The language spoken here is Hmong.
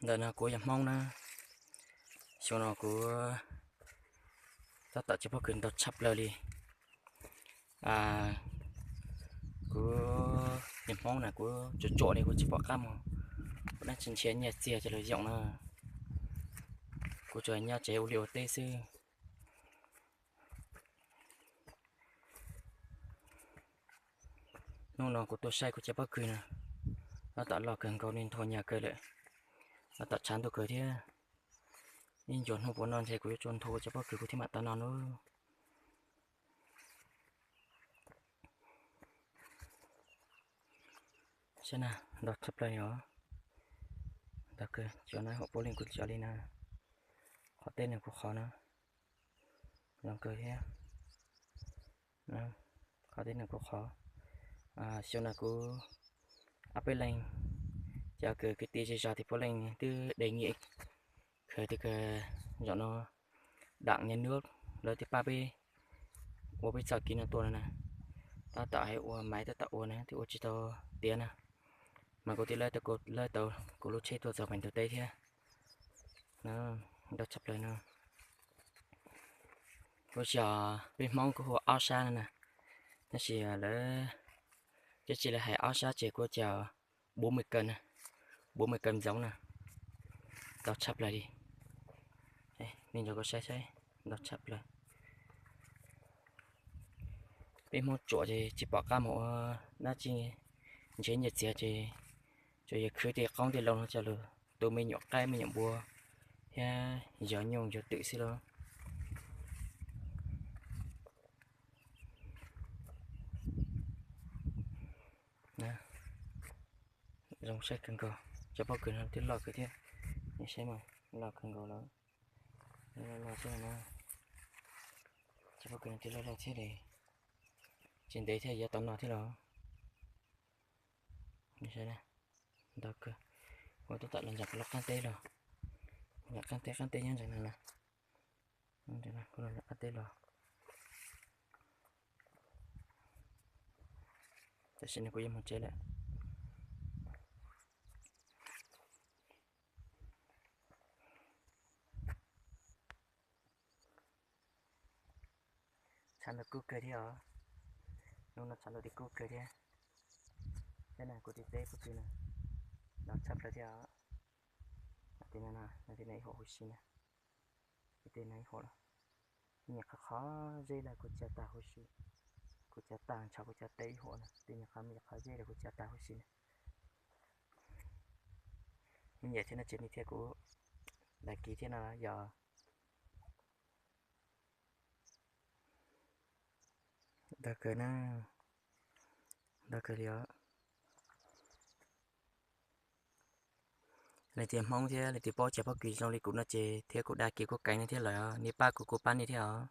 Ntawm no kuv yog Hmoob na, xyoo no kuv tab tom cov pob kws ntau tshaj plaws li. Kuv yog Hmoob na kuv tsuam tsuam li kuv tsis pom qab mus, kuv dab tsi nrhiav nyiaj txiag coj los yoom na, kuv tsuas nyob tsev ua liaj ua teb xwb. Hnub no kuv tuaj saib kuv cov pob kws na, tab tom loj kawg nkaus li, ntho nyas kawg lawm, tab tom tshav ntuj kawg thiab. Ib ncua hnub puas no ntshe kuv yuav tsuas ntho kuv cov pob kws kuv thiaj mam tau noj nawb. Saib na, ntau tshaj plaws os. Ntau kawg, cov no hauv puav leej kuv cov li na. Qhov teb nws kuj qhov na, zoo kawg thiab. Qhov teb nws kuj qhov. Xyoo no kuv ob peb leeg cov kwv tij zej zog tim puav leej twb de nyiam khaws tej kws zaum no đảng nhà nước lawv twb pab peb ua peb txoj kev no tuaj no na. Tab tom hais ua maiv tab tom ua na, twb ua tsis tau tiav na, mas kuv twb lawb tau kuv lub tsheb tuaj txog pem ntug teb thiab. Ntau tshaj plaws no. Kuj xyov peb Hmoob kuj hu ua ob sab no na, tab sis lawv cov tsis lawv hais ob sab ces kuj ua cas bốn mươi cân na, bốn mươi cân giống na. Ntau tshaj plaws li. Nej nrog kuv saib saib, ntau tshaj plaws. Peb Hmoob tsuam ces tsis pom qab mus ua dab tsi, nrhiav nyiaj txiag ces tsuas yog khwv tej qoob tej loo no coj los tu me nyuam qaib me nyuam npua thiab yog nyuj yog twm xwb los. Zoo saib kawg nkaus, cov pob kws no twb loj kawg thiab. Nej saib mas, loj kawg nkaus lawm. Loj loj thiab na, cov pob kws no twb loj loj thiab li, tsis ntev thiab yuav tau noj thiab los. Nej saib na, ntau kawg. Kuv tab tom los ntawm kuv lub qab teb los, ntawm qab teb, qab teb nyob ntawm no na. Kuv los ntawm qab teb los. Tam sim no kuv yuav mus tsev lawm. Tshav ntuj kub kawg thiab os. Hnub no tshav ntuj twb kub kawg thiab. Thiab na kuv tus teb pob kws na, ntau tshaj plaws thiab os. Tus no, tus no ib huam huv si na. Tus no ib huam los, me nyuam qhov qhov zeb los kuv txiav tag huv si. Kuv txiav tag ntshav kuv cov teb ib huam na, tus nyuam qhov me nyuam qhov zeb los kuv txiav tag huv si na. Me nyuam thiab no ces nej thiab kuv, dais kiv thiab no yog ntau kawg na, ntau kawg li os. Leej twg Hmoob thiab leej twg paub cov pob kws zoo li kuv no ces thiab kuv dais kiv kuv keev nej thiab lawm os, nej pab kuv kuv pab nej thiab os.